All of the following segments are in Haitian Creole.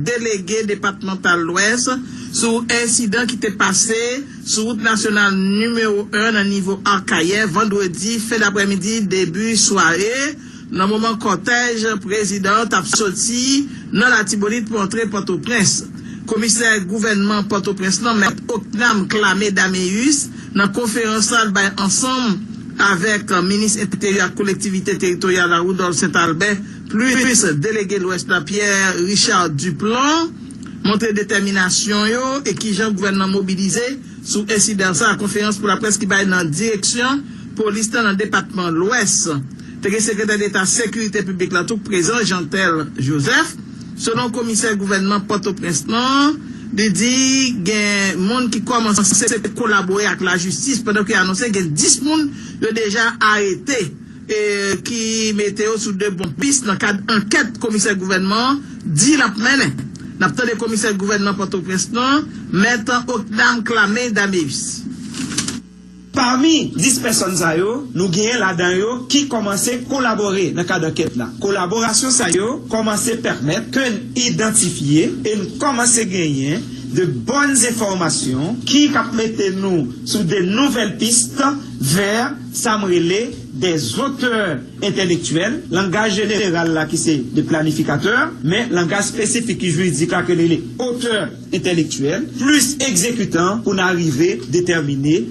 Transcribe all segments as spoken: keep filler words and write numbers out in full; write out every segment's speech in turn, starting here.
delege depatmantal Lwès sou ensidan ki te pase sou wout nasyonal nimewo en nan nivo Akayè, vandredi fen daprèmidi, debi sware, nan moman kòtèj prezidan an t ap soti nan Latibonit pou antre Pòtoprens. Komisè gouvènman Pòtoprens lan, Mèt Ocnam Clamé Daméus, nan konferans la l bay ansanm avèk minis enteryè ak kolektivite teritoryal la, Rudolphe Saint Albert, plis delege Lwès la, Pierre Richard Duplan, montre detèminasyon yo e kijan gouvènman mobilize sou ensidan sa a. Konferans pou laprès ki bay nan direksyon polis la nan depatman Lwès. Te gen sekretè deta sekirite piblik la tou prezan, Jeantel Joseph. Selon komisè gouvènman Pòtoprens lan, li di gen moun ki kòmanse kolabore ak lajistis, pandan ke anonse gen dis moun yo deja arete, e ki mete yo sou de bon pis nan kad ankèt komisè gouvènman an di l ap mennen. N ap tande komisè gouvènman Pòtoprens lan, Mèt Ocnam Clamé Daméus. Pami dis pèsòn sa yo, nou genyen ladan yo ki kòmanse kolabore nan kad ankèt la. Kolaborasyon sa yo kòmanse pèmèt ke n idantifye e n kòmanse genyen de bòn enfòmasyon ki k ap mete nou sou de nouvèl pis vè sa m rele de zotè entèlektyèl, langaj jeneral la ki se de planifikatè, men langaj espesifik ki jiridik la ke rele otè entèlektyèl, plis egzekitan pou n arive detèmine,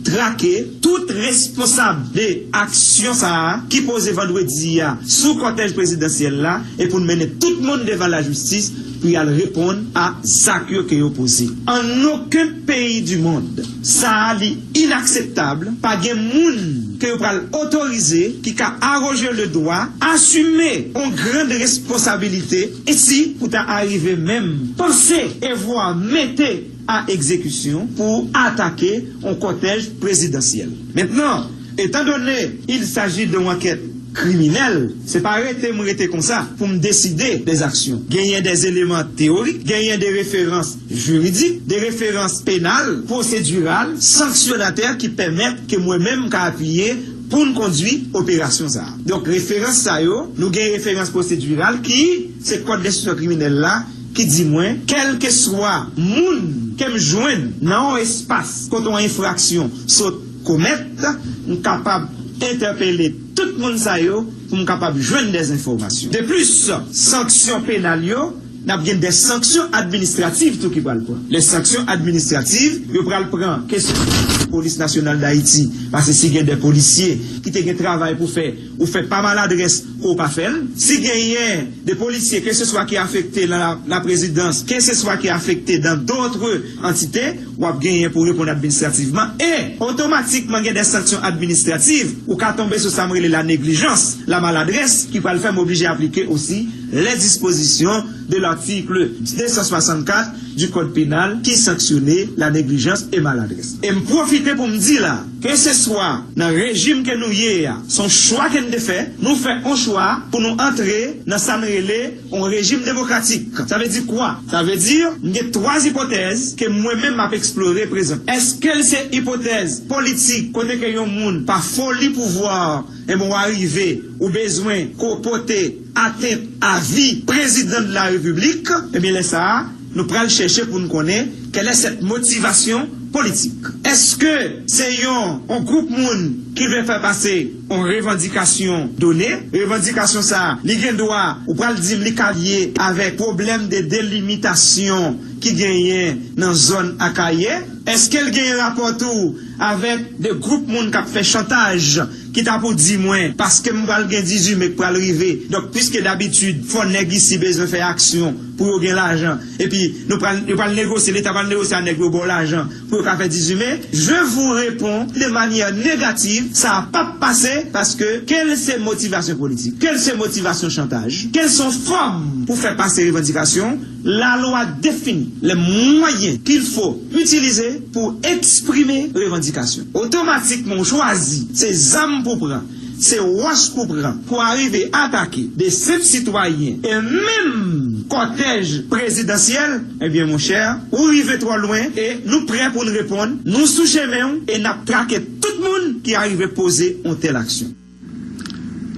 trake tout responsab de aksyon sa a ki poze vandredi a sou kòtèj prezidansyèl la e pou n mennen tout moun devan lajistis pou y al reponn a zak yo ke yo poze. An okenn peyi di mond, sa a li inakseptab, pa gen moun ke yo pral otorize ki ka aroje le dwa asime yon grenn responsabilite e si pou ta arive menm panse e vwa mete a egzekisyon pou atake yon kòtèj prezidansyèl. Mentnan, etandone il s'agit de yon ankèt kriminèl, se pa rete m rete konsa pou m deside de aksyon. Genyen de eleman teyorik, genyen de referans jiridik, de referans penal, pwosediral, sanksyonatè ki pèmèt ke mwen menm m ka apiye pou n kondwi operasyon sa a. Donk, referans sa yo, nou gen referans pwosediral ki se kòd lenstriksyon kriminèl la, ki di mwen, kèlkeswa moun ke m jwenn nan yon espas kote yon enfraksyon sot komèt, m kapab entèpele tout moun sa yo pou m kapab jwenn de enfòmasyon. De plis, sanksyon penal yo, n ap gen de sanksyon administrativ tou ki pral pran. Le sanksyon administrativ, yo pral pran kesyon polis nasyonal Dayiti, paske si gen de polisye ki te gen travay pou fè, ou fè pa maladrès ke w pa fè l. Si genyen de polisye, keseswa ki afekte nan la, la prezidans, keseswa ki afekte dan dotre antite, w ap genyen pou reponn administrativman. E, otomatikman, gen de sanksyon administrativ, ou ka tonbe sou sa m rele la neglijans, la maladrès, ki pral fè m oblije aplike osi les dispositions de l'article deux cent soixante-quatre du Code pénal ki sanksyone la neglijans e maladrès. E m pwofite pou m di la, keseswa nan rejim ke nou ye a, se yon chwa ke n te fè, nou fè yon chwa pou nou antre nan sa n rele yon rejim demokratik. Sa vle di kwa? Sa vle di, m gen twa ipotèz ke mwen menm m ap eksplore prezan. Èske l se ipotèz politik, kote ke yon moun, pa foli pouvwa, enben, w arive, ou bezwen ko pote atent a vi prezidan de la repiblik, ebyen, lè sa a, nou pral chèche pou n konnen kèl è sèt motivasyon politik. Èske se yon, yon gwoup moun ki vle fè pase yon revandikasyon done? Revandikasyon sa a, li gen dwa, ou pral di m, li ka lye avèk pwoblèm de delimitasyon ki genyen nan zòn Akayè? Èske l genyen rapò tou avèk de gwoup moun k ap fè chantaj ki ta pou di mwen, paske m pral gen dizuit me k pral rive, donk, piske dabitid, fò nèg isi bezwen fè aksyon pou yo gen lajan, epi nou pral, yo pral negosye, Leta pral negosye a nèg yo ba w lajan pou yo ka fè dizuit me, je vous réponds de manière négative, sa a p ap pase, paske kèl se motivasyon politik, kèl se motivasyon chantaj, kèl se yon fòm pou fè pase revandikasyon, lalwa defini les moyens qu'il faut utiliser pou eksprime revandikasyon. Otomatikman, w chwazi se zam pou pran, se wòch pou pran pou arive atake de senp sitwayen e menm kòtèj prezidansyèl, ebyen, monchè, ou rive twò lwen e nou prè pou n reponn. Nou sou chemen w e n ap trake tout moun ki arive poze yon tèl aksyon.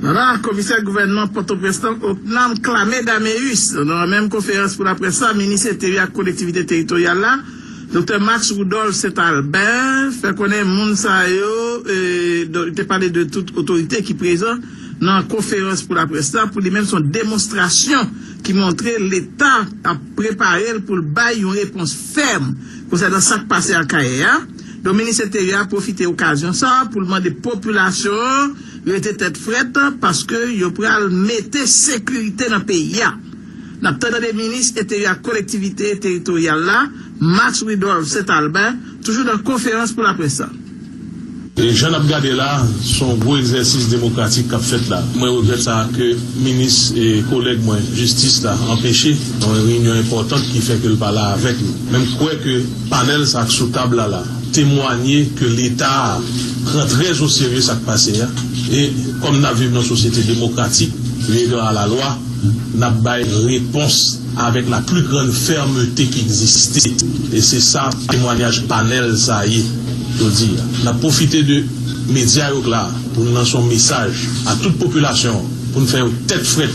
Vwala, komisè gouvènman Pòtoprens lan, Ocnam Clamé Daméus, nan menm konferans pou laprès la, minis enteryè ak kolektivite teritoryal la, doktè Max Rudolphe Saint Albin, fè konnen moun sa yo, e, do- te pale de tout otorite ki prezan nan konferans pou laprès la, pou li menm se yon demonstrasyon ki montre Leta ap prepare l pou l bay yon repons fèm konsènan sa k pase Akayè a. Donk, minis enteryè a pwofite okazyon sa a pou l mande popilasyon an rete tèt frèt paske yo pral mete sekirite nan peyi a. N ap tande minis enteryè ak kolektivite teritoryal la, Max Rudolphe Saint Albin, toujou nan konferans pou laprès la. E jan n ap gade la, se yon gwo egzèsis demokratik k ap fèt la. Mwen regrèt sa ke minis e kolèg mwen jistis la anpeche nan yon reyinyon enpòtan ki fè ke l pa la avèk nou. Men m kwè ke panèl sa k sou tab la la temwanye ke Leta pran trè o serye sa k pase a. E kòm n ap viv nan sosyete demokratik, u égard à la loi, n ap bay repons avèk la plus grande fermeté ki egziste. E se sa temwanyaj panèl sa ye jodi a. N ap pwofite de medya yo k la pou n lanse yon mesaj a tout popilasyon an, pou n fè yo tèt frèt.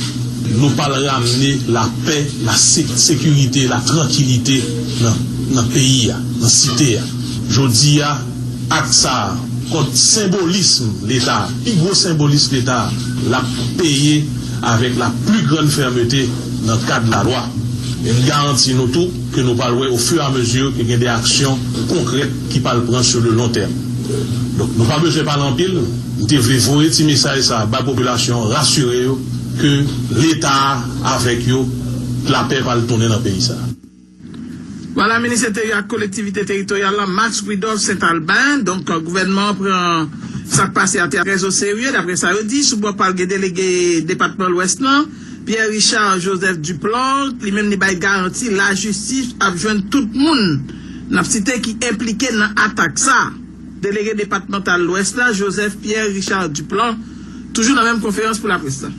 Nou pral ramne lapè, la se- sekirite, la trankilite nan, nan peyi a, nan site a. Jodi a, ak sa a, kont senbolism Leta, pi gwo senbolis Leta, l ap peye avèk la pli grann fèmete nan kad lalwa. E m garanti nou tou ke nou pral wè ofiramezi ke gen de aksyon konkrèt ki pral pran sur le long terme. Donk, nou pa bezwen pale anpil. M te vle voye ti mesaj sa a bay popilasyon an, rasire yo ke Leta a avèk yo, lapè pral tounen nan peyi sa a. Vwala, minis enteryè ak kolektivite teritoryal la, Max Rudolphe Saint Albin. Donk, gouvènman an pran sa k pase a trè o serye, daprè sa yo di, sou bò pa l gen delege depatman Lwès lan, Pierre Richard Joseph Duplan, li menm li bay garanti lajistis ap jwenn tout moun n ap site ki enplike nan atak sa a. Delege depatmantal Lwès la, Joseph Pierre Richard Duplan, toujou nan menm konferans pou laprès la.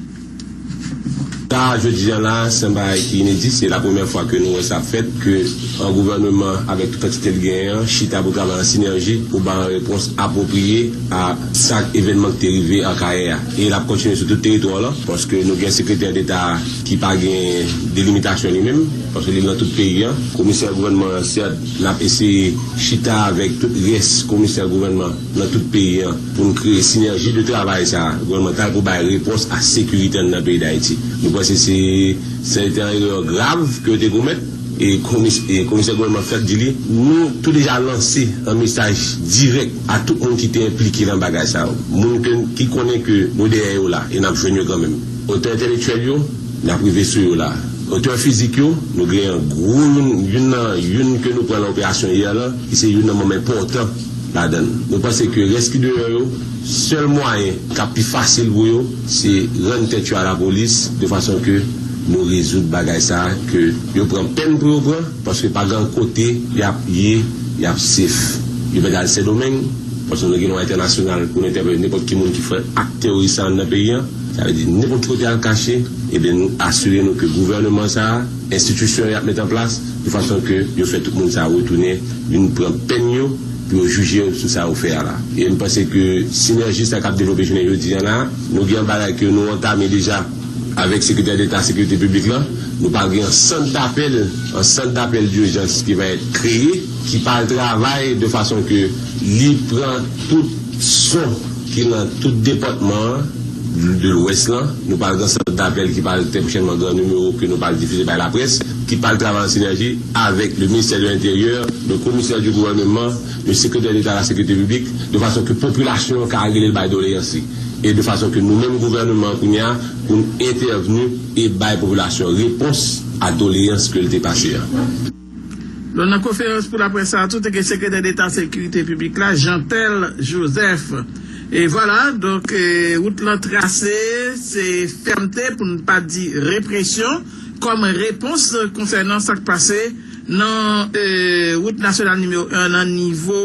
Sa, jodi a la, se yon bagay ki inedi. Se la premyè fwa ke nou wè sa ap fèt, ke yon gouvèneman, avèk tout kantite l genyen an, chita pou travay an sinèji pou bay yon repons apwopriye a sa k evènman ki te rive Akayè a. E l ap kontinye sou tout teritwa w lan, paske nou gen sekretè deta ki pa gen delimitasyon li menm, paske li nan tout peyi an. Komisè gouvènman an, sèt, n ap eseye chita avèk tout rès komisè gouvènman nan tout peyi an pou n kreye sinèji de travay sa a gouvènmantal pou bay repons a sekirite anndan peyi Dayiti. Nou panse se se te yon erè grav ke yo te komèt e komis- e komisè gouvènman fèt di li, nou tou deja lanse yon mesaj dirèk a tout moun ki te enplike nan bagay sa yo. Moun ke, ki konnen ke nou dèyè yo la e n ap jwenn yo kanmenm. Otè entèlektyèl yo, n ap rive sou yo la. Otè fizik yo, nou gen yon gwo youn, youn nan, youn ke nou pran nan operasyon yè lan, ki se youn nan manm enpòtan ladan l. Nou panse ke rès ki deyò yo, sèl mwayen k ap pi fasil pou yo, se rann tèt yo a lapolis, de fason ke nou rezoud bagay sa a, ke yo pran pèn pou yo pran, paske pa gen kote y ap ye, y ap sef. Yo mèt al Sendomeng, paske nou gen lwa entènasyonal pou nou entèpele nenpòt ki moun ki fè ak teworis sa anndan peyi an. Sa vle di nenpòt ki kote al kache, ebyen nou asire nou ke gouvèneman sa a, enstitisyon y ap met an plas, de fason ke yo fè tout moun sa a retounen, vin pran pèn yo, pou yo jije yo sou sa yo fè a la. E m panse ke sinèji sa k ap devlope jounen jodi a la, nou gen yon bagay ke nou antame deja avèk Sekretè Deta Sekirite Piblik lan, nou pral gen yon sant dapèl, yon sant dapèl dijans ki va èt kreye, ki pral travay de fason ke li pran tout son ki nan tout depatman an de Lwès lan. Nou pral gen sant dapèl ki pral trè pwochènman gen yon nimewo ke nou pral difize bay laprès, ki pral travay an sinèji avèk le ministère de l'Intérieur, le commissaire du gouvernement, le secrétaire d'État à la sécurité publique, de fason ke popilasyon an ka rele l bay doleyans li. E de fason ke nou menm gouvèneman an kounye a, pou n entèvni e bay popilasyon repons a doleyans ke l te pase a. Donk, nan konferans pou laprès sa a tou, te gen Sekretè Deta Sekirite Piblik la, Jeantel Joseph. E vwala, donk, e, wout lan trase, se fèmte, pou n pa di represyon, kòm repons konsènan sa k pase nan, e, wout nasyonal nimewo en nan nivo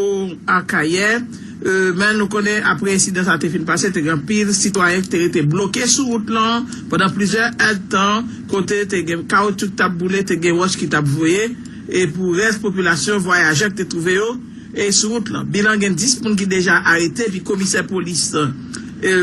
Akayè. E, men nou konnen, apre ensidan sa a te fin pase, te gen anpil sitwayen ki te rete bloke sou wout lan pandan plizyè èdtan, kote te gen kawoutchou k t ap boule, te gen wòch ki t ap voye, e pou rès popilasyon, vwayajè k te twouve yo e sou wout lan. Bilan, gen dis moun ki deja arete, epi komisè polis, e, e,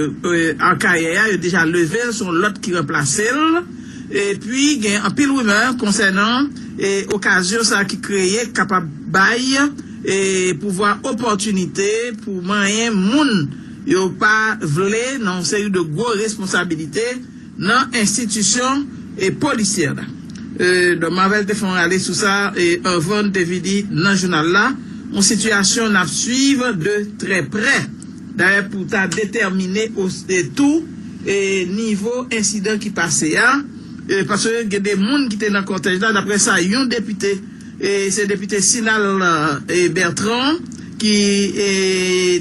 e, Akayè a, yo deja leve l, se yon lòt ki ranplase l. Epi, gen anpil rimè konsènan e, okazyon sa ki kreye k kapab bay e, pouvwa opòtinite pou manyen moun yo pa vle nan yon seri de gwo responsabilite nan enstitisyon e polisyè la. E, Don Marvel te fè yon rale sou sa e, anvan n te vini nan jounal la, yon sitiyasyon n ap swiv de trè prè. Dayè, pou ta detèmine os- e, tou e, nivo ensidan ki pase a, e, paske gen de moun ki te nan kòtèj la, daprè sa yon depite, e, se depite Sinal e, Bertrand, ki e,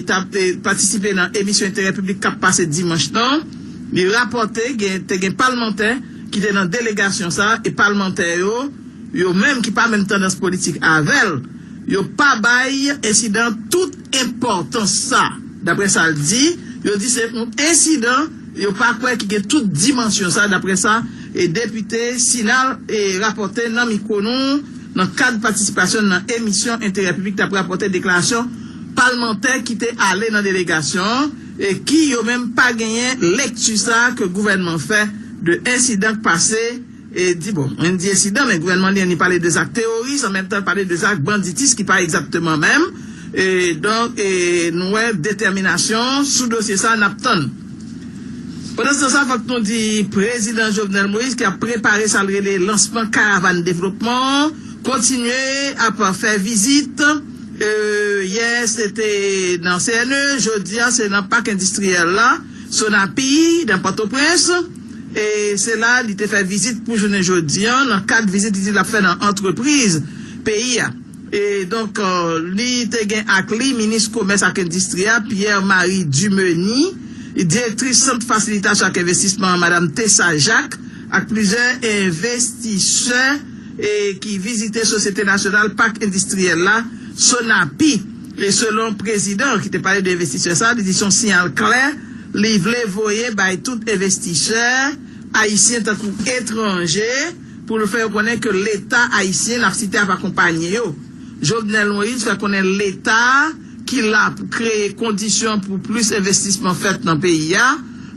t ap e, patisipe nan emisyon Enterè Piblik k ap pase dimanch lan, li rapòte gen, te gen palmantè ki te nan delegasyon sa a, e palmantè yo, yo menm ki pa menm tandans politik avè l, yo pa bay ensidan tout enpòtans sa. Daprè sa l di, yo di se yon ensidan, yo pa kwè ki gen tout dimansyon sa, daprè sa e depite Sinal e rapòte nan mikwo nou nan kad patisipasyon nan emisyon Enterè Piblik t ap rapòte deklarasyon palmantè ki te ale nan delegasyon an e ki yo menm pa genyen lekti sa ke gouvènman fè de ensidan k pase e di, bon, mwen di ensidan, men gouvènman li, li pale de zak teworis, an menm tan l pale de zak banditis ki pa egzakteman menm. E donk, e, nou wè detèminasyon sou dosye sa n ap tann. Pandan se tan sa, fòk nou di prezidan Jovenel Moïse ki ap prepare sa l rele lansman karavàn devlopman, kontinye ap fè vizit. E, yè, se te nan C N E, jodi a, se nan pak endistriyèl la, Sonapi, nan Pòtoprens. E se la li te fè vizit pou jounen jodi a, nan kad vizit li di l ap fè nan antrepriz peyi a. E donk, e, li te gen ak li minis komès ak endistri a, Pierre Marie Dumeny, direktris sant fasilitasyon ak envestisman an, madam Tessa Jacques, ak plizyè envestisè e ki vizite Sosyete Nasyonal Pak Endistriyèl la, Sonapi. E selon prezidan ki te pale de envestisè sa, li di se yon siyal klè li vle voye bay tout envestisè ayisyen tankou etranje pou l fè yo konnen ke Leta ayisyen l ap site ap akonpaye yo. Jovenel Moïse fè konnen Leta ki la pou kreye kondisyon pou plis envestisman fèt nan peyi a,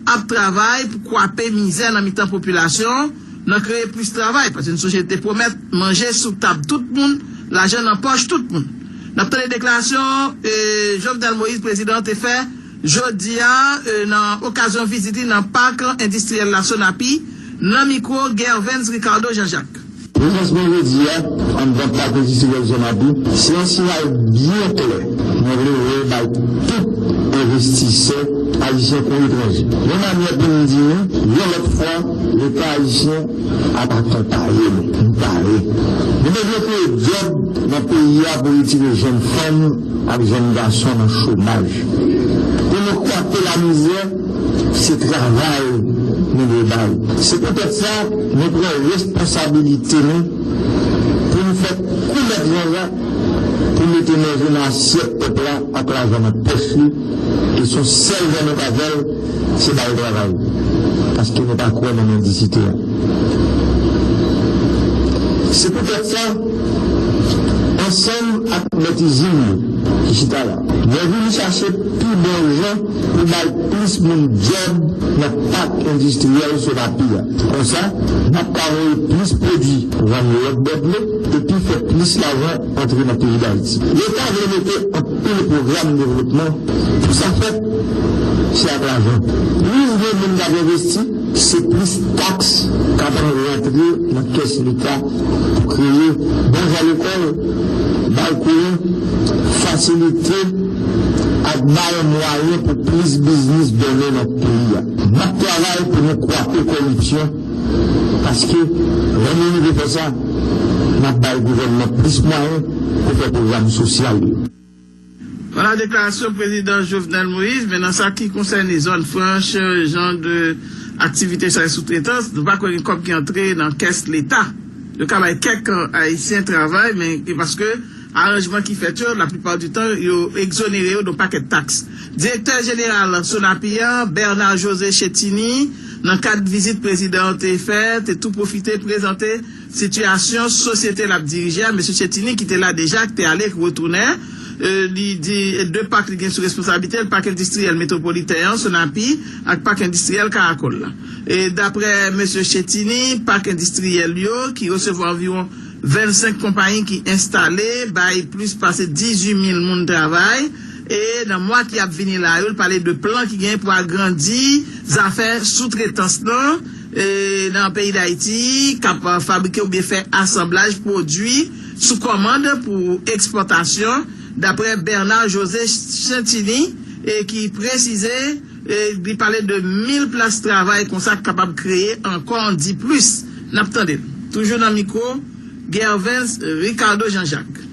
ap travay pou kwape mizè nan mitan popilasyon, nan kreye plis travay, paske n sonje te pwomèt manje sou tab tout moun, lajan nan pòch tout moun. N ap tande deklarasyon e, Jovenel Moïse, prezidan an, te fè jodi a e, nan okazyon vizit li nan pak endistriyèl la Sonapi, nan mikwo Gervens Ricardo Jean Jacques. Prezans mwen jodi a anndan pak endistriyèl Sonapi, se yon siyal byen klè mwen vle voye bay tout envestisè ayisyen kou etranje. Yon manyè pou m di nou, yon lòt fwa, Leta ayisyen ap akonpaye nou. Nou pare. Nou bezwen kreye djòb nan peyi a pou retire jèn fanm ak jèn gason nan chomaj. Pou nou kwape lamizè, se travay nou dwe bay. Se poutèt sa, nou pran responsabilite nou pou nou fè kou mèt Jan Jak pou mete manje nan asyèt pèp la ak lajan nan pòch li, e se yon sèl jan nou ka fè l, se bay travay. Paske nou pa kwè nan mendisite a. Se poutèt sa, ansanm ak mèt izin yo ki chita la, mwen vin chache pi bon jan pou bay plis moun djòb nan pak endistriyèl Sonapi a. Konsa, n ap ka voye plis pwodui vann lòt bò dlo epi fè plis lajan antre nan peyi Dayiti. Leta vle mete anpil pwogram devlopman pou sa fèt, se ak lajan. Plis gen moun k ap envesti, se plis taks k ap rantre nan kès Leta pou kreye bon jan lekòl, bay kouran, fasilite ak bay mwayen pou plis biznis donnen nan peyi a. N ap travay pou nou kwape kòripsyon, paske lè nou rive fè sa, n ap bay gouvènman plis mwayen pou fè pwogram sosyal yo. Vwala deklarasyon prezidan Jovenel Moïse, men nan sa ki konsène zòn franch, jan de aktivite sa e soutretans, nou pa kwè gen kòb ki antre nan kès Leta. Yo ka bay kèk, e, Ayisyen travay, men e paske aranjman ki fèt yo, laplipa di tan, yo egzonere yo de yon pakèt taks. Direktè jeneral Sonapi a, Bernard José Chetiny, nan kad vizit prezidan an te fè, te tou pwofite prezante sitiyasyon sosyete l ap dirije a, mesye Chetiny ki te la deja, ki te ale, ki retounen, E, li di, e, de pak li gen sou responsablite l, Pak Endistriyèl Metwopoliten an, Sonapi, ak Pak Endistriyèl Karakòl la. E, daprè mesye Chetini, pak endistriyèl yo, ki resevwa anviwon vennsenk konpayi ki enstale, bay plis pase dizuit mil moun travay. E nan mwa ki ap vini la yo, l pale de plan ki gen pou agrandi zafè soutretans lan, e, nan peyi Dayiti, k ap, e, fabrike oubyen fè asanblaj pwodui sou kòmand pou ekspòtasyon, daprè Bernard José Chetini, e, ki presize, e, li pale de mil plas travay konsa k kapab kreye ankò di plis. N ap tande l. Toujou nan mikwo, Gervens Ricardo Jean-Jacques.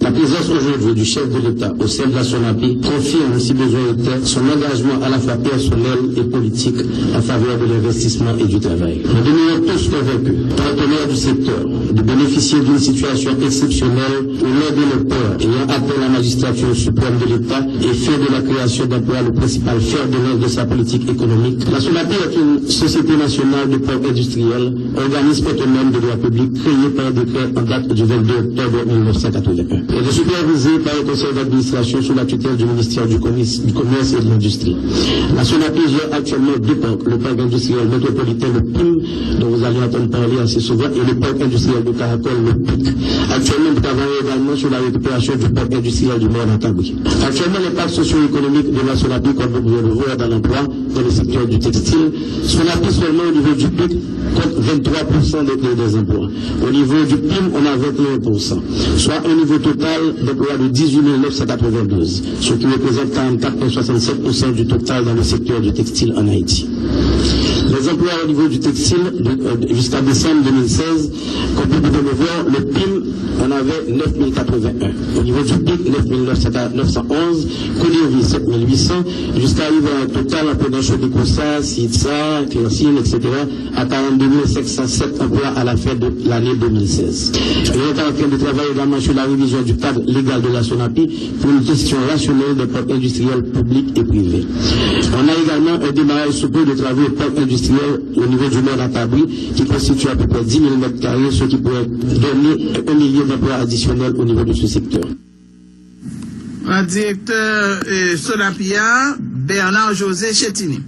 La présence aujourd'hui du chef de l'État au sein de la Sonapi confirme, si besoin était, son engagement à la fois personnel et politique en faveur de l'investissement et du travail. Nous demeurons tous convaincus, partenaires du secteur, de bénéficier d'une situation exceptionnelle où l'un de nos pairs ayant atteint la magistrature suprême de l'État et fait de la création d'emplois le principal fer de lance de sa politique économique. La Sonapi est une société nationale de ports industriels, organisme autonome de droit public créé par décret en date du vingt-deux octobre mille neuf cent quatre-vingt-un. Elle est supervisée par un conseil d'administration sous la tutelle du ministère du Commerce, du Commerce et de l'Industrie. La Sonapi gère actuellement deux parcs, le parc industriel métropolitain, le PIM, dont vous allez entendre parler assez souvent, et le parc industriel de Caracol, le PIC. Actuellement, nous travaillons également sur la récupération du parc industriel du Mont Matabri. Actuellement, l'impact socio-économique de la Sonapi, comme vous pouvez le voir dans l'emploi, dans le secteur du textile, Sonapi seulement au niveau du PIC compte vingt-trois pour cent des, des, des emplois. Au niveau du PIM, on a vingt et un pour cent, soit un niveau total d'emploi de dix-huit mille neuf cent quatre-vingt-douze, ce qui représente quarante-quatre virgule soixante-sept pour cent du total dans le secteur du textile en Haïti. Les emplois au niveau du textile, de, euh, jusqu'à décembre deux mille seize, comme vous pouvez le voir, le PIM en avait neuf mille quatre-vingt-un. Au niveau du PIC, neuf mille neuf cents, neuf cent onze, coût de vie, sept mille huit cents, jusqu'à arriver à un total en prenant chaud de Cossas, Sitsa, Clercine, et cetera, à quarante-deux mille cinq cent sept emplois à la fin de l'année deux mille seize. Et on est en train de travailler également sur la révision du cadre légal de la Sonapi pour une gestion rationnelle des ports industriels publics et privés. On a également un démarrage sous peu de travaux au port industriel au niveau du Mont Matabri, qui constitue à peu près dix mille mètres carrés, ce qui pourrait donner un millier d'emplois additionnels au niveau de ce secteur. Direktè, e, Sonapi a, Bernard José Chetini.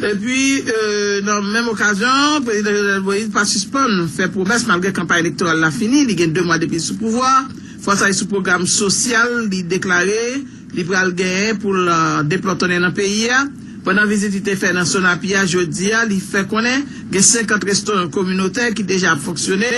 Epi, e, nan menm okazyon, prezidan Jovenel Moïse pa sispann fè pwomès malgre kanpay elektoral la fini, li gen de mwa depi l sou pouvwa. Fòs a li sou pwogram sosyal, li deklare li pral genyen pou l, e, deplòtonnen nan peyi a. Pandan vizit li te fè nan Sonapi a jodi a, li fè konnen gen senkant restoran kominotè ki deja ap fonksyone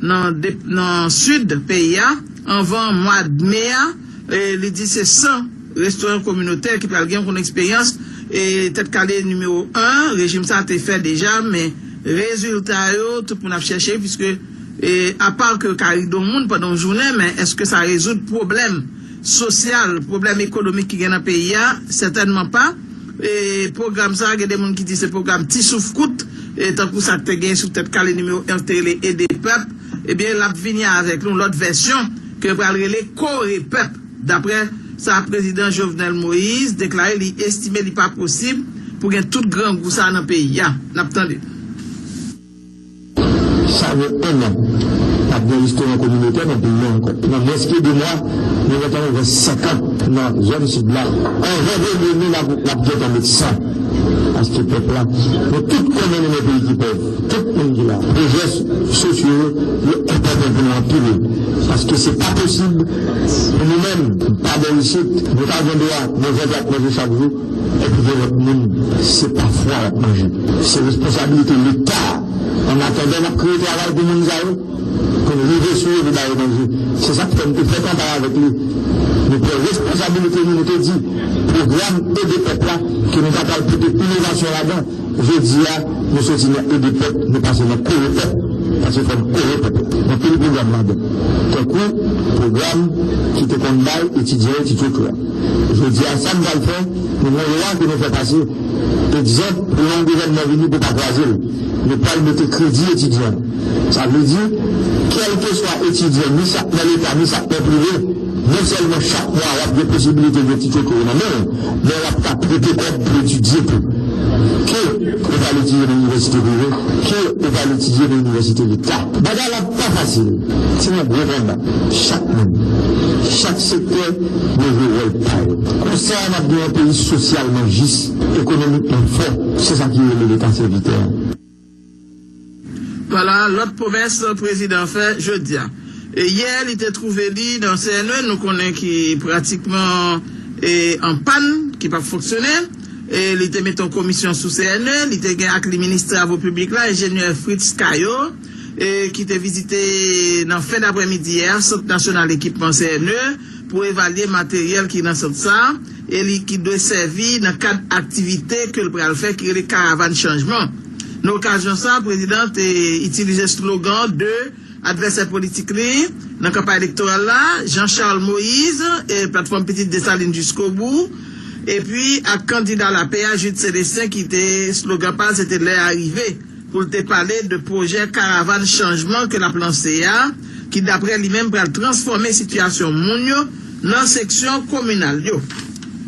nan de, nan sid peyi a. Anvan mwa me a, e, li di se san restoran kominotè ki pral gen yon eksperyans, e, Tèt Kale nimewo en, rejim sa te fè deja, men rezilta yo, tout moun ap chèche, piske, e, apa ke yo ka ri do moun pandan yon jounen, men èske sa rezoud pwoblèm sosyal, pwoblèm ekonomik ki gen nan peyi a? Sètènman pa. E, pwogram sa a, gen de moun ki di se pwogram ti souf kout, e, tankou sa k te gen sou Tèt Kale nimewo en, te rele Ede Pèp. Ebyen, l ap vini avèk yon lòt vèsyon ke yo pral rele Kore Pèp, daprè sa prezidan Jovenel Moïse deklare li estime li pa posib pou gen tout grangou sa nan peyi a. N ap tande. Sa gen en an, pa t gen restoran kominotè nan peyi a ankò. Nan mwens ke de mwa, nou gentan ouvè senkant nan zòn sid la. Anvan premye me, n ap, n ap gentan met san. Paske pèp la, nou tout konnen nou nan peyi ki pòv. Tout moun ki la. Pwojè sosyo yo, yo enpòtan pou nou anpil. Paske se pa posib pou nou menm, pa bò isit, nou ta gen dwa manje vant manje chak jou, epi gen lòt moun, se pa fwa y ap manje. Se responsabilite Leta, an atandan n ap kreye travay pou moun sa yo, pou n rive sou yo, pou ba yo manje. Se sa k fè m te fè kanpay avèk li. Nou pran responsabilite nou, nou te di, pwogram Ede Pèp la, ke nou ta pral pote inovasyon ladan, jodi a, nou soti nan Ede Pèp, nou pase nan Kore Pèp, paske fò n kore pèp la. Gen anpil pwogram ladan. Tankou pwogram ki te konn bay etidyan yo ti tchotcho a. Jodi a, sa n pral fè, nou gen yon lwa ke nou fè pase. Egzanp, pou yon gouvènman vini pou pa kraze l. Nou pral mete kredi etidyan. Sa vle di, kèlkeswa etidyan, ni sa k nan Leta, ni sa k nan prive, non sèlman chak mwa w ap gen posibilite gen ti tchotcho nan men w, men w ap ka prete kòb pou etidye tou. Ke ou pral etidye nan inivèsite prive, ke ou pral etidye nan inivèsite Leta. Bagay la pa fasil. Se yon gwo konba. Chak moun, Chak sektè dwe jwe wòl pa yo. Konsa, n ap gen yon peyi sosyalman jis, ekonomikman fò. Se sa ki rele Leta sèvitè. Vwala lòt pwomès prezidan an fè jodi a. E yè, li te twouve li nan C N E, nou konnen ki pratikman e, an pàn, ki p ap fonksyone. E li te mete yon komisyon sou C N E, li te gen ak li minis travo piblik la, enjenyè Fritz Caillaux, e ki te vizite nan fen daprèmidi yè a Sant Nasyonal Ekipman C N E pou evalye materyèl ki nan sant sa a, e li ki dwe sèvi nan kad aktivite ke l pral fè ki rele Karavàn Chanjman. Nan okazyon sa a, prezidan an te itilize slogan de advèsè politik li nan kanpay elektoral la, Jean Charles Moïse, e Platfòm Pitit Desalin Jiskobou, epi ak kandida lapè a, Jude Célestin, ki te slogan pa l, se te lè a rive, pou l te pale de pwojè Karavàn Chanjman ke l ap lanse a, ki daprè li menm pral transfòme sitiyasyon moun yo nan seksyon kominal yo.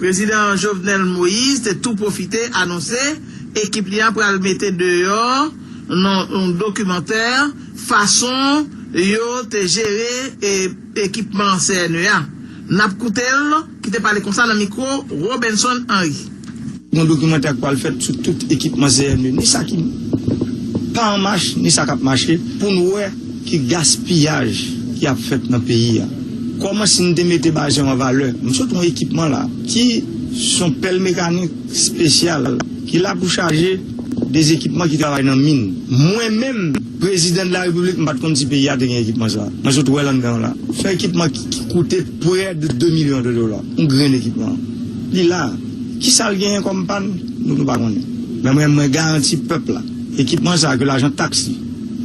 Prezidan Jovenel Moïse te tou pwofite anonse ekip li a pral mete deyò nan yon dokimantè fason yo te jere e, ekipman C N E a. N ap koute l ki te pale konsa nan mikwo Robenson Henry. Yon dokimantè k pral fèt sou tout ekipman C N E, ni sa ki pa an mach, ni sa k ap mache, pou n wè ki gaspiyaj ki ap fèt nan peyi a. Kòman si n te mete bazen an valè? M sot yon ekipman la ki s on pèl mekanik espesyal ki la pou chaje de ekipman ki travay nan min. Mwen menm, prezidan de la repiblik, m pa t konn si peyi a te gen ekipman sa. Mwen sot wè l anndan la. S on ekipman ki, ki koute prè de de milyon de dola. Yon grenn ekipman. Li la. Kisa l genyen kòm pàn? Nou, nou pa konnen. Men mwen, mwen garanti pèp la, ekipman sa ke lajan taks li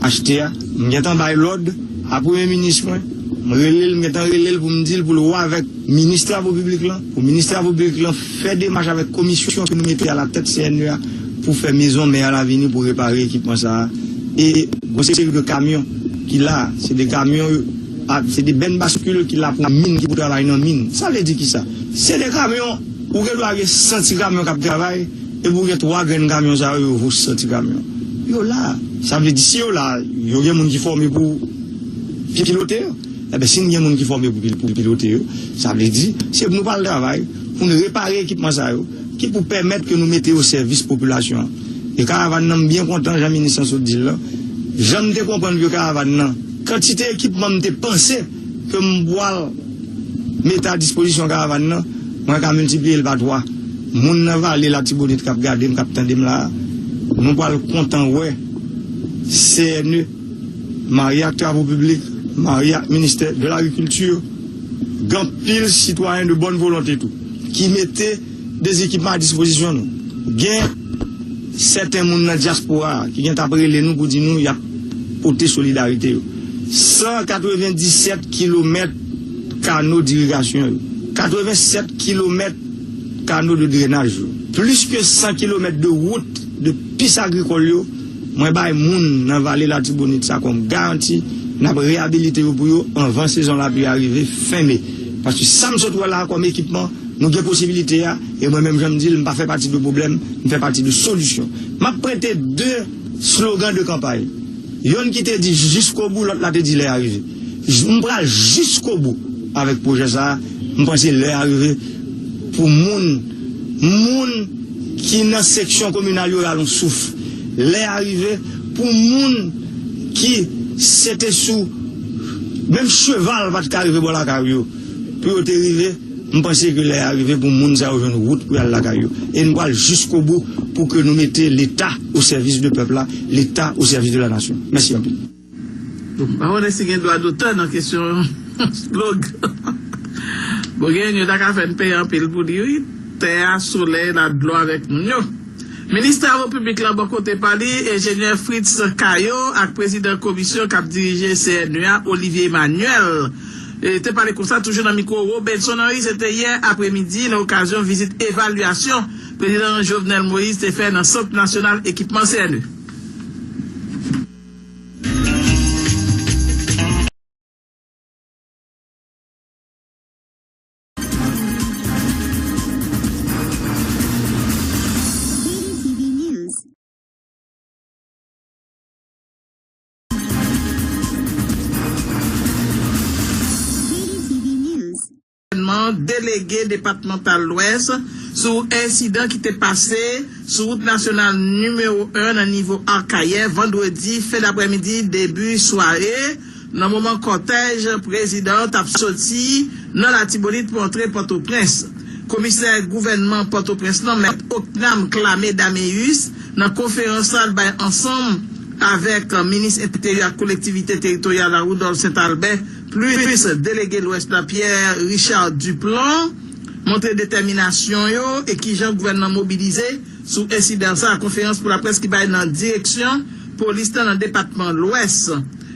achte a, m gentan bay lòd a premye minis mwen, m rele l, m gentan rele l pou m di l pou l wè avèk minis travo piblik lan, pou minis travo piblik lan fè demach avèk komisyon ke nou mete alatèt C N E a pou fè mezon mè a la vini pou repare ekipman sa a. E gwo seri de kamyon ki la, se de kamyon, a, se de bèn baskil ki la pou min, ki pou travay nan min. Sa vle di kisa? Se de kamyon, ou gen dwa gen san ti kamyon k ap travay, epi ou gen twa grenn kamyon sa yo, yo vo san ti kamyon. Yo la. Sa vle di, si yo la, yo gen moun ki fòme pou pilote yo. Enben, si n gen moun ki fòme pou pil-, pou pilote yo, sa vle di, se pou nou pral travay, pou n repare ekipman sa yo, ki pou pèmèt ke nou mete yo o sèvis popilasyon an. E karavàn nan, m byen kontan, jan minis lan sot di l lan. Jan m te konprann ke karavàn nan, kantite ekipman m te panse ke m pral mete a dispozisyon karavàn nan, mwen ka miltipliye l pa twa. Moun nan vale Latibonit k ap gade m, k ap tande m la a, nou pral kontan wè C N E, marye ak travo piblik, marye ak ministè de lagrikilti, gen anpil sitwayen de bòn volonte tou, ki mete de ekipman a dispozisyon nou. Gen sèten moun nan dyaspora a ki gen t ap rele nou pou di nou y ap pote solidarite yo. San katrevenndisèt kilomèt kano dirigasyon yo, katrevensèt kilomèt kano de drenaj yo, plis ke san kilomèt de wout, de pis agrikòl yo, mwen bay moun nan vale Latibonit sa kòm garanti, n ap reyabilite yo pou yo anvan sezon lapli a rive fen me. Paske sa m sot wè la a kòm ekipman, nou gen posibilite a, e mwen menm jan m di l, m pa fè pati de pwoblèm, m fè pati de solisyon. M ap prete de slogan de kanpay. Yonn ki te di jiskobou, lòt la te di lè a rive. J-, m pral jiskobou avèk pwojè sa a. M panse lè a rive pou moun, moun ki nan seksyon kominal yo rale yon souf. Lè a rive pou moun ki se te sou menm cheval pa t ka rive bò lakay yo, pou yo te rive. M panse ke lè a rive pou moun sa yo jwenn wout pou y al lakay yo. E n pral jiskobou pou ke nou mete Leta o sèvis de pèp la, Leta o sèvis de la nasyon. Mèsi anpil. Bon, m pa konnen si gen dwa dotè nan kesyon slogan. Bon, gen youn yo ta ka fè n peye anpil pou li, wi. Tè a, solèy la, dlo avèk moun yo. Minis travo piblik lan bò kote pa li, enjenyè Fritz Caillaux ak prezidan komisyon k ap dirije C N E a, Olivier Emmanuel, e, te pale konsa toujou nan mikwo Robenson Henry, se te yè apremidi nan okazyon vizit evalyasyon prezidan Jovenel Moïse te fè nan Sant Nasyonal Ekipman C N E. delege depatmantal Lwès sou ensidan ki te pase sou wout nasyonal nimewo en nan nivo Akayè, vandredi fen daprèmidi, debi sware, nan moman kòtèj prezidan an t ap soti nan Latibonit pou antre Pòtoprens. Komisè gouvènman Pòtoprens lan, Mèt Ocnam Clamé Daméus, nan konferans la l bay ansanm avèk minis enteryè ak kolektivite teritoryal la, Rudolph Saint Albert, plis delege Lwès la, Pierre Richard Duplan, montre detèminasyon yo e kijan gouvènman mobilize sou ensidan sa a. Konferans pou laprès ki bay nan direksyon polis lan nan depatman Lwès.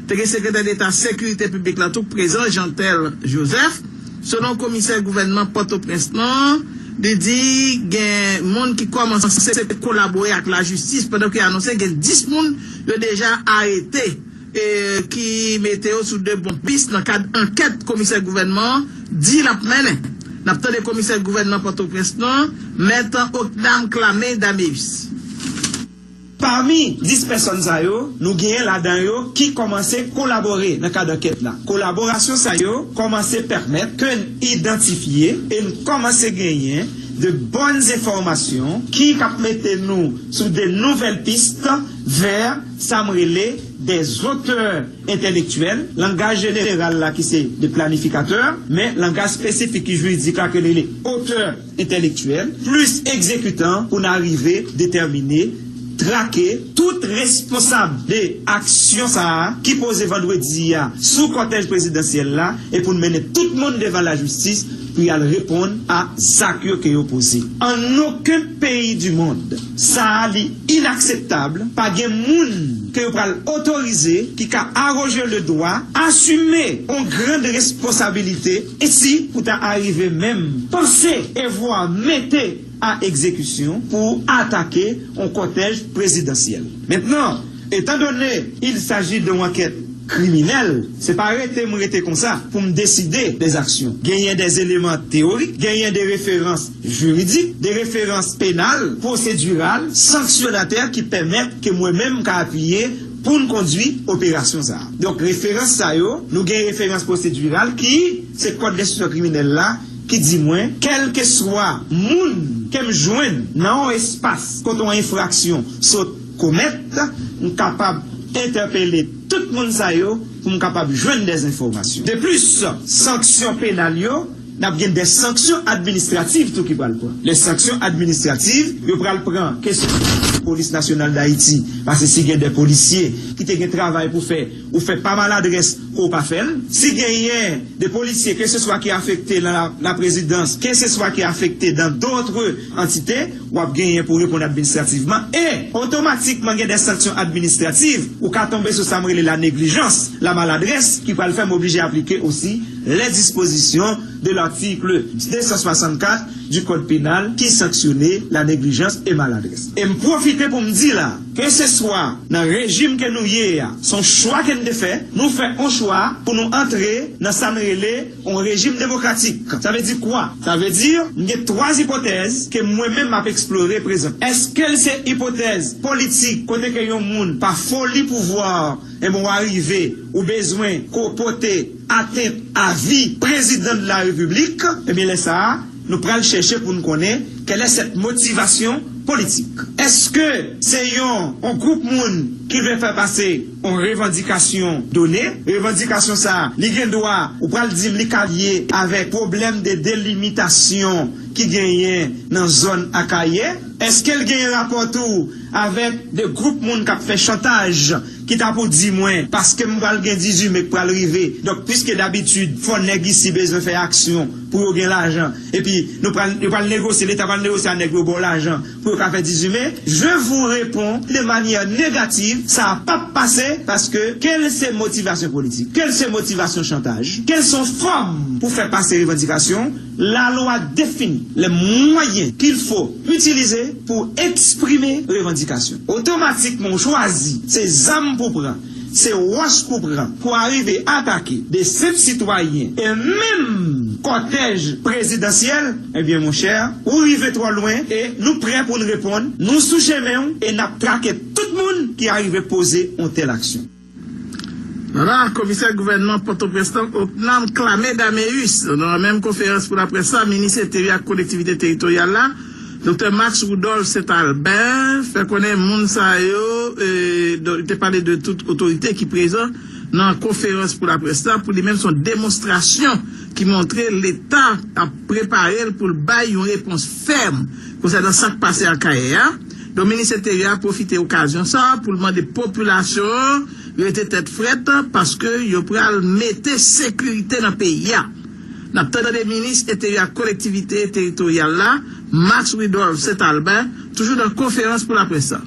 Te gen sekretè deta sekirite piblik la tou k prezan, Jeantel Joseph. Selon komisè gouvènman Pòtoprens lan, li di gen moun ki kòmanse kolabore ak lajistis, pandan ke anonse gen dis moun yo deja arete, e ki mete yo sou de bon pis nan kad ankèt komisè gouvènman an di l ap mennen. N ap tande komisè gouvènman Pòtoprens lan, Mèt Ocnam Clamé Daméus. Pami dis pèsòn sa yo, nou genyen ladan yo ki kòmanse kolabore nan kad ankèt la. Kolaborasyon sa yo kòmanse pèmèt ke n idantifye e n kòmanse genyen de bòn enfòmasyon ki k ap mete nou sou de nouvèl pis vè sa m rele de zotè entèlektyèl, langaj jeneral la ki se de planifikatè, men langaj espesifik ki jiridik la ke rele otè entèlektyèl, plis egzekitan pou n arive detèmine, trake tout responsab de aksyon sa a ki poze vandredi a sou kòtèj prezidansyèl la e pou n mennen tout moun devan lajistis pou y al reponn a zak yo ke yo poze. An okenn peyi di mond, sa a li inakseptab, pa gen moun ke yo pral otorize ki ka aroje le dwa asime yon grann responsabilite e si pou ta arive menm panse e vwa mete a egzekisyon pou atake yon kòtèj prezidansyèl. Mentnan, etandone il s'agit de yon ankèt kriminèl, se pa rete m rete konsa pou m deside de aksyon. Genyen de eleman teyorik, genyen de referans jiridik, de referans penal, pwosediral, sanksyonatè ki pèmèt ke mwen menm m ka apiye pou n kondwi operasyon sa a. Donk, referans sa yo, nou gen referans pwosediral ki se kòd lenstriksyon kriminèl la ki di mwen, kèlkeswa moun ke m jwenn nan yon espas kote yon enfraksyon sot komèt, m kapab entèpele tout moun sa yo pou m kapab jwenn de enfòmasyon. De plis, sanksyon penal yo, n ap gen de sanksyon administrativ tou ki pral pran. Le sanksyon administrativ, yo pral pran kesyon polis nasyonal Dayiti, paske si gen de polisye ki te gen travay pou fè, ou fè pa maladrès ke w pa fè l. Si genyen de polisye, keseswa ki afekte nan la, la prezidans, keseswa ki afekte dan dotre antite, w ap genyen pou reponn administrativman. E, otomatikman, gen de sanksyon administrativ, ou ka tonbe sou sa m rele la neglijans, la maladrès, ki pral fè m oblije aplike osi les dispositions de l'article deux cent soixante-quatre du Code pénal ki sanksyone la neglijans e maladrès. E m pwofite pou m di la, keseswa nan rejim ke nou ye a, se yon chwa ke n te fè, nou fè yon chwa pou nou antre nan sa n rele yon rejim demokratik. Sa vle di kwa? Sa vle di, m gen twa ipotèz ke mwen menm m ap eksplore prezan. Èske l se ipotèz politik, kote ke yon moun, pa foli pouvwa, enben, w arive, ou bezwen ko pote atent a vi prezidan de la repiblik, ebyen, lè sa a, nou pral chèche pou n konnen quelle est cette motivation politique. Èske se yon, yon gwoup moun ki vle fè pase yon revandikasyon done? Revandikasyon sa a, li gen dwa, ou pral di m, li ka lye avèk pwoblèm de delimitasyon ki genyen nan zòn Akayè? Èske l genyen rapò tou avèk de gwoup moun k ap fè chantaj ki ta pou di mwen, paske m pral gen dizuit me k pral rive, donk, piske dabitid, fò nèg isi bezwen fè aksyon pou yo gen lajan, epi nou pral, yo pral negosye, Leta pral negosye a nèg yo ba w lajan pou yo ka fè dizuit me, je vous réponds de manière négative, sa p ap pase, paske kèl se motivasyon politik, kèl se motivasyon chantaj, kèl se yon fòm pou fè pase revandikasyon, lalwa defini les moyens qu'il faut utiliser pou eksprime revandikasyon. Otomatikman, w chwazi se zam pou pran, se wòch pou pran pou arive atake de senp sitwayen e menm kòtèj prezidansyèl, ebyen, monchè, ou rive twò lwen e nou prè pou n reponn, nou sou chemen w e n ap trake tout moun ki arive poze yon tèl aksyon. Vwala, komisè gouvènman Pòtoprens lan, Ocnam Clamé Daméus, nan menm konferans pou laprès la, minis enteryè ak kolektivite teritoryal la, Doktè Max Rudolphe Saint Albin, fè konnen moun sa yo, e, do- te pale de tout otorite ki prezan nan konferans pou laprès la, pou li menm se yon demonstrasyon ki montre Leta ap prepare l pou l bay yon repons fèm konsènan sa k pase Akayè a. Donk, minis enteryè a pwofite okazyon sa a pou l mande popilasyon an rete tèt frèt, paske yo pral mete sekirite nan peyi a. N ap tande minis enteryè ak kolektivite teritoryal la, Max Rudolphe Saint Albin, toujou nan konferans pou laprès la.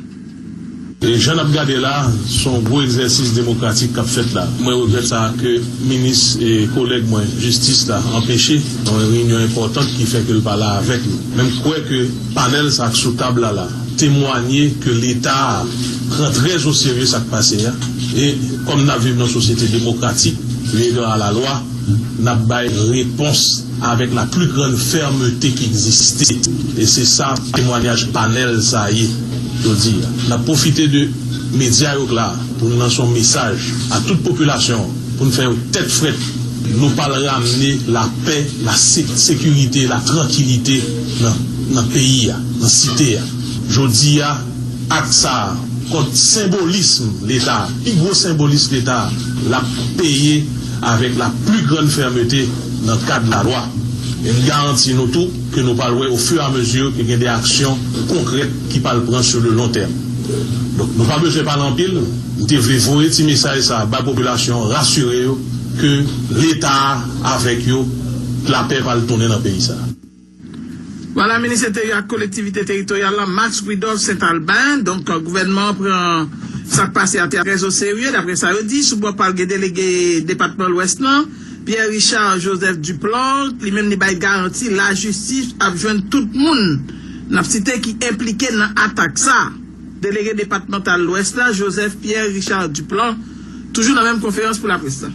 E jan n ap gade la, se yon gwo egzèsis demokratik k ap fèt la. Mwen regrèt sa ke minis e kolèg mwen jistis la anpeche nan yon reyinyon enpòtan ki fè ke l pa la avèk nou. Men m kwè ke panèl sa k sou tab la la temwanye ke Leta a pran trè o serye sa k pase a. E kòm n ap viv nan sosyete demokratik, eu égard à la loi, n ap bay repons avèk la pli grann fèmte ki egziste. E se sa temwanyaj panèl sa ye jodi a. N ap pwofite de medya yo k la pou n lanse yon mesaj a tout popilasyon an, pou n fè yo tèt frèt. Nou pral ramne lapè, la se- sekirite, la trankilite nan, nan peyi a, nan site a. Jodi a, ak sa a, kont senbolism Leta, pi gwo senbolism Leta, l ap peye avèk la pli grann fèmte nan kad lalwa. E m garanti nou tou ke nou pral wè ofiramezu ke gen de aksyon konkrèt ki pral pran sur le long terme. Donk, nou pa bezwen pale anpil. M te vle voye ti mesaj sa a bay popilasyon an, rasire yo ke Leta a avèk yo, lapè pral tounen nan peyi sa a. Vwala, minis enteryè ak kolektivite teritoryal la, Max Rudolphe Saint Albin. Donk, gouvènman an pran sa k pase a trè o serye, daprè sa yo di. Sou bò pa l, gen delege depatman Lwès lan, Pierre Richard Joseph Duplan, li menm li bay garanti lajistis ap jwenn tout moun n ap site ki enplike nan atak sa a. Delege depatmantal Lwès la, Joseph Pierre Richard Duplan, toujou nan menm konferans pou laprès la.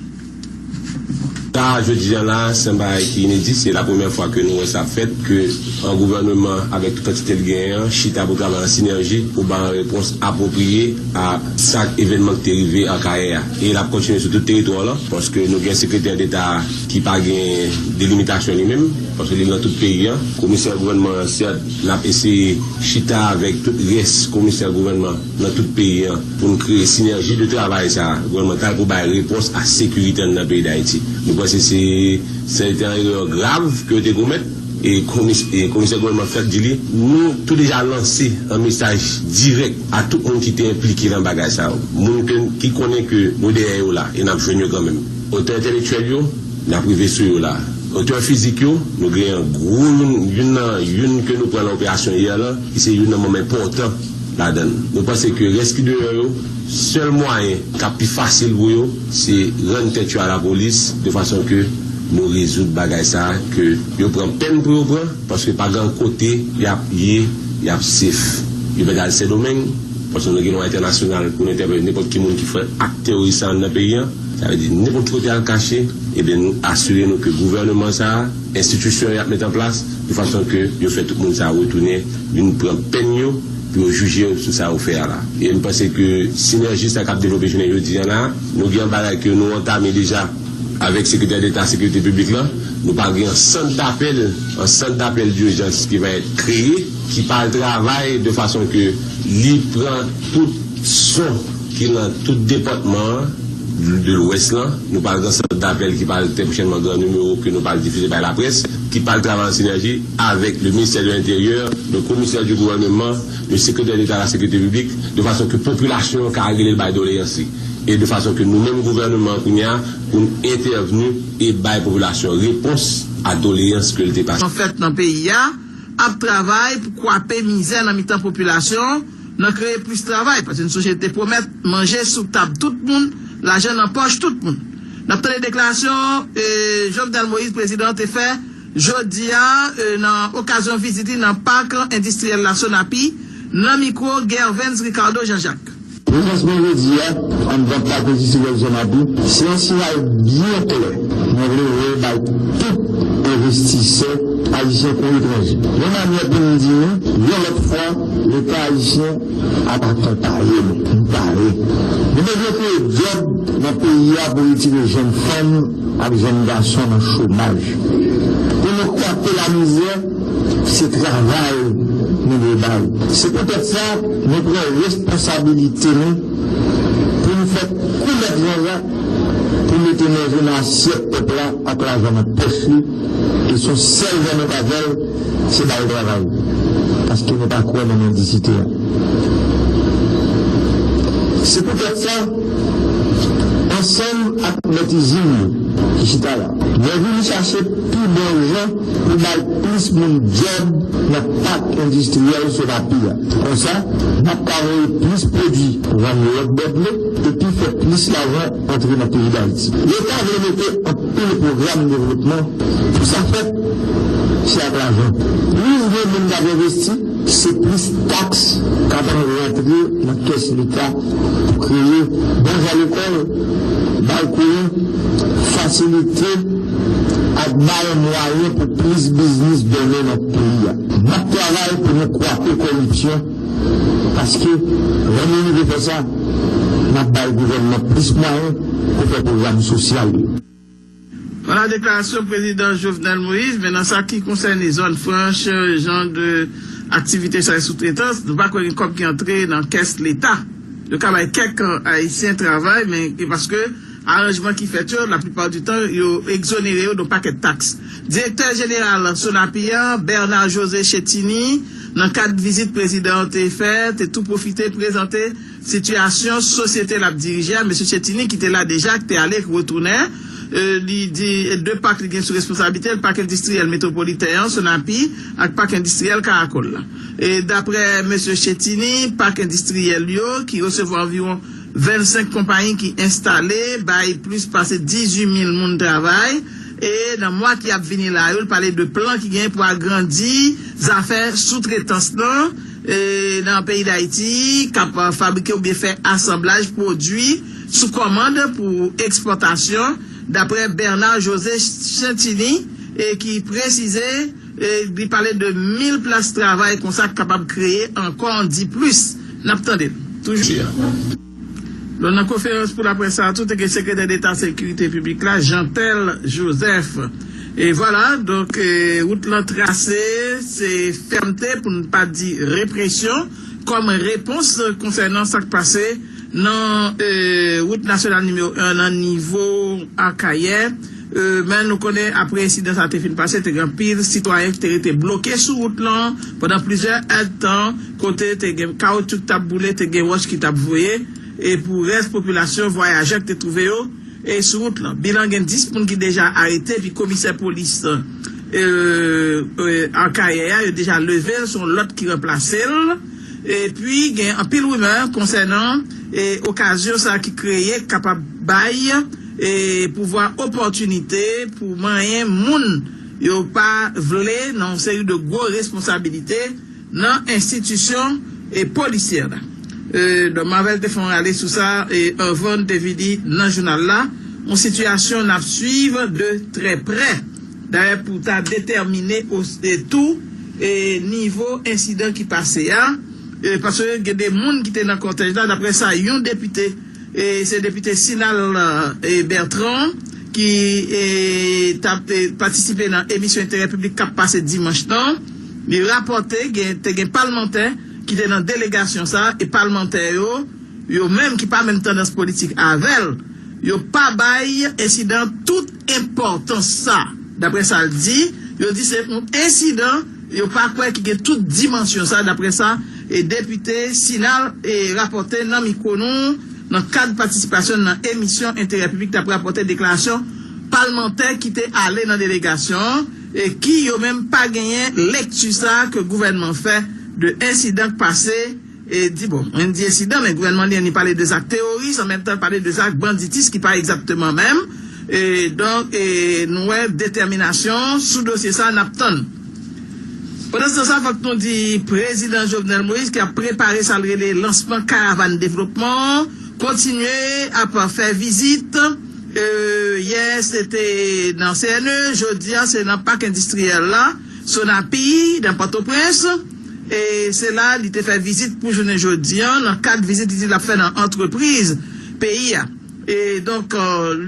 Sa, jodi a la, se yon bagay ki inedi. Se la premyè fwa ke nou wè sa ap fèt, ke yon gouvènman, avèk tout antite l genyen an, chita pou travay an sinèji pou bay yon repons apwopriye a sa evènman ki te rive Akayè a. E l ap kontinye sou tout teritwa w lan, paske nou gen sekretè deta ki pa gen delimitasyon li menm, paske li nan tout peyi an. Komisè gouvènman an, sèt, n ap eseye chita avèk tout rès komisè gouvènman nan tout peyi an pou n kreye sinèji de travay sa a, gouvènman ta pou bay repons a sekirite an nan peyi Dayiti. Nou panse se, se te yon erè grav ke yo te komèt, e komis- e komisè gouvènman fèt di li, nou tou deja lanse yon mesaj dirèk a tout moun ki te enplike nan bagay sa yo. Moun ke, ki konnen ke nou dèyè yo la, e n ap jwenn yo kanmenm. Otè entèlektyèl yo, n ap rive sou yo la. Otè fizik yo, nou gen yon gwo youn, youn nan, youn ke nou pran nan operasyon yè lan, ki se youn nan manm enpòtan ladan l. Nou panse ke rès ki deyò yo, sèl mwayen k ap pi fasil pou yo, se rann tèt yo a lapolis, de fason ke nou rezoud bagay sa a, ke yo pran pèn pou yo pran, paske pa gen kote y ap ye, y ap sef. Yo mèt al Sendomeng, paske nou gen lwa entènasyonal pou n entèpele nenpòt ki moun ki fè ak teworis sa anndan peyi an. Sa vle di, nenpòt ki kote al kache, ebyen, nou asire nou ke gouvènman sa a, enstitisyon y ap met an plas, de fason ke yo fè tout moun sa a retounen vin pran pèn yo, pou yo jije yo sou sa yo fè a la. E m panse ke sinèji sa k ap devlope jounen jodi a la, nou gen yon bagay ke nou antame deja avèk Sekretè Deta Sekirite Piblik lan. Nou pral gen yon sant dapèl, yon sant dapèl dijans ki va èt kreye, ki pral travay de fason ke li pran tout son ki nan tout depatman an de Lwès lan. Nou pral gen sant dapèl ki pral trè pwochènman gen yon nimewo ke nou pral difize bay laprès, ki pral travay an sinèji avèk le ministère de l'Intérieur, le commissaire du gouvernement, le secrétaire d'État à la sécurité publique, de fason ke popilasyon an ka rele l bay doleyans li. E de fason ke nou menm gouvènman an kounye a, pou n entèvni e bay popilasyon repons a doleyans ke l te pase. An fèt nan peyi a, ap travay pou kwape mizè nan mitan popilasyon, nan kreye plis travay, paske n sonje te pwomèt manje sou tab tout moun, lajan nan pòch tout moun. N ap tande deklarasyon, e, Jovenel Moïse, prezidan an, te fè jodi a, e, nan okazyon vizit li nan pak endistriyèl la Sonapi, nan mikwo Gervens Ricardo Jean Jacques. Prezans mwen jodi a, anndan pak endistriyèl Sonapi, se yon siyal byen klè Mwen vle rele bay tout envestisè ayisyen kou etranje, yon manyè pou n di nou yon lòt fwa, Leta ayisyen ap akonpaye nou. Nou pare. Nou bezwen kreye djòb nan peyi a pou retire jèn fanm ak jèn gason nan chomaj. Pou nou kwape lamizè, se travay nou dwe bay. Se poutèt sa, nou pran responsabilite nou pou nou fè kou Mèt Janjak, pou mete manje nan asyèt pèp la ak lajan nan pòch li, e se yon sèl jan nou ka fè l, se ba l travay. Paske nou pa kwè nan mendisite a. Se poutèt sa, ansanm ak mèt izin yo ki chita la, mwen vin chache pi bon jan pou bay plis moun djòb nan pak endistriyèl Sonapi a. Konsa, n ap ka voye plis pwodui vann lòt bò dlo epi fè plis lajan antre nan peyi Dayiti. Leta vle mete anpil pwogram devlopman pou sa fèt, se ak lajan. Plis gen moun k ap envesti, se plis taks k ap rantre nan kès Leta pou kreye bon jan lekòl, bay kouran, fasilite ak bay mwayen pou plis biznis demen nan peyi a. N ap travay pou nou kwape kòripsyon, paske lè nou rive fè sa, n ap bay gouvènman plis mwayen pou fè pwogram sosyal yo. Vwala deklarasyon prezidan Jovenel Moïse, men nan sa ki konsène zòn franch, jan de aktivite sa soutretans, nou pa kwè gen kòb ki antre nan kès Leta. Yo ka bay kèk Ayisyen travay, men e paske aranjman ki fèt yo, laplipa di tan, yo egzonere yo de yon pakèt taks. Direktè jeneral Sonapi a, Bernard José Chetiny, nan kad vizit prezidan an te fè, te tou pwofite prezante sitiyasyon sosyete l ap dirije a, mesye Chetiny, ki te la deja, ki te ale, ki retounen, e, li di de pak li gen sou responsablite l, pak endistriyèl metwopoliten an, Sonapi, ak pak endistriyèl Karakòl la. E daprè mesye Chetiny, pak endistriyèl yo, ki resevwa anviwon vennsenk konpayi ki enstale, bay plis pase dizuit mil moun travay, e nan mwa ki ap vini la yo, l pale de plan ki gen pou agrandi zafè soutretans lan, e nan peyi Dayiti, k ap fabrike oubyen fè asanblaj pwodui sou kòmand pou ekspòtasyon, daprè Bernard José Chetiny, e ki presize, e li pale de mil plas travay konsa k kapab kreye ankò di plis. N ap tande l. Toujou. Bon, nan konferans pou laprès sa a tou, te gen sekretè deta sekirite piblik la, Jeantel Joseph. E vwala, donk, e, wout lan trase, se fèmte, pou n pa di represyon, kòm repons konsènan sa k pase nan, e, wout nasyonal nimewo en nan nivo Akayè. E, men nou konnen apre ensidan sa te fin pase, te gen anpil sitwayen ki te rete bloke sou wout lan pandan plizyè èdtan, kote te gen kawoutchou ki t ap boule, te gen wòch ki t ap voye, e pou rès popilasyon, vwayajè ki te twouve yo, e sou wout lan. Bilan, gen dis moun ki deja arete, epi komisè polis, e, e, Akayè a, yo deja leve l, se yon lòt ki ranplase l. Epi, gen anpil rimè konsènan, e, okazyon sa ki kreye, k kapab bay, e, pouvwa opòtinite pou manyen moun yo pa vle nan yon seri de gwo responsabilite nan enstitisyon, e, polisyè la. E, Don Marvel te fè yon rale sou sa, e, anvan n te vini nan jounal la, yon sitiyasyon n ap swiv de trè prè. Dayè, pou ta detèmine os-, e, tou, e, nivo ensidan ki pase a, e, paske gen de moun ki te nan kòtèj la, daprè sa yon depite, e, se depite Sinal, e, Bertrand, ki, e, t ap, e, patisipe nan emisyon Enterè Piblik k ap pase dimanch lan, li rapòte gen, te gen palmantè ki te nan delegasyon sa, e palmantè yo, yo menm ki pa menm tandans politik avè l, yo pa bay ensidan tout enpòtans sa. Daprè sa l di, yo di se yon ensidan, yo pa kwè ki gen tout dimansyon sa, daprè sa, e, depite Sinal, e, rapòte nan mikwo nou, nan kad patisipasyon nan emisyon Enterè Piblik, t ap rapòte deklarasyon palmantè ki te ale nan delegasyon an, e ki yo menm pa genyen lekti sa ke gouvènman fè de ensidan k pase, e di, bon, mwen di ensidan, men gouvènman li menm li pale de zak teworis, an menm tan l pale de zak banditis ki pa egzakteman menm. E donk, e nou wè detèminasyon sou dosye sa, n ap tann. Pandanstan sa, fòk nou di prezidan Jovenel Moïse ki ap prepare sa l rele lansman karavàn devlopman an, kontinye ap fè vizit, Yè se te nan C N E, jodi a se nan pak endistriyèl la, Sonapi, nan Pòtoprens. E se la li te fè vizit pou jounen jodi a, nan kad vizit li di l ap fè nan antrepriz peyi a. E donk,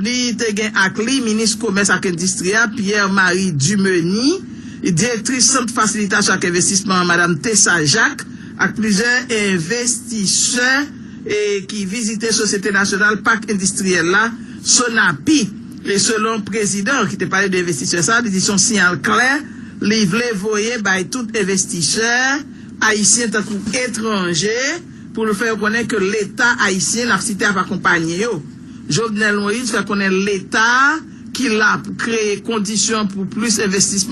li te gen ak li minis komès ak endistri a, Pierre Marie Dumeny, direktris Sant Fasilitasyon ak Envestisman an, Madam Tessa Jacques, ak plizyè envestisè e ki vizite Sosyete Nasyonal Pak Endistriyèl la, Sonapi. E selon prezidan ki te pale de envestisè sa, li di se yon siyal klè li vle voye bay tout envestisè ayisyen tankou etranje pou l fè yo konnen ke Leta ayisyen l ap site ap akonpaye yo. Jovenel Moïse fè konnen Leta ki la pou kreye kondisyon pou plis envestisman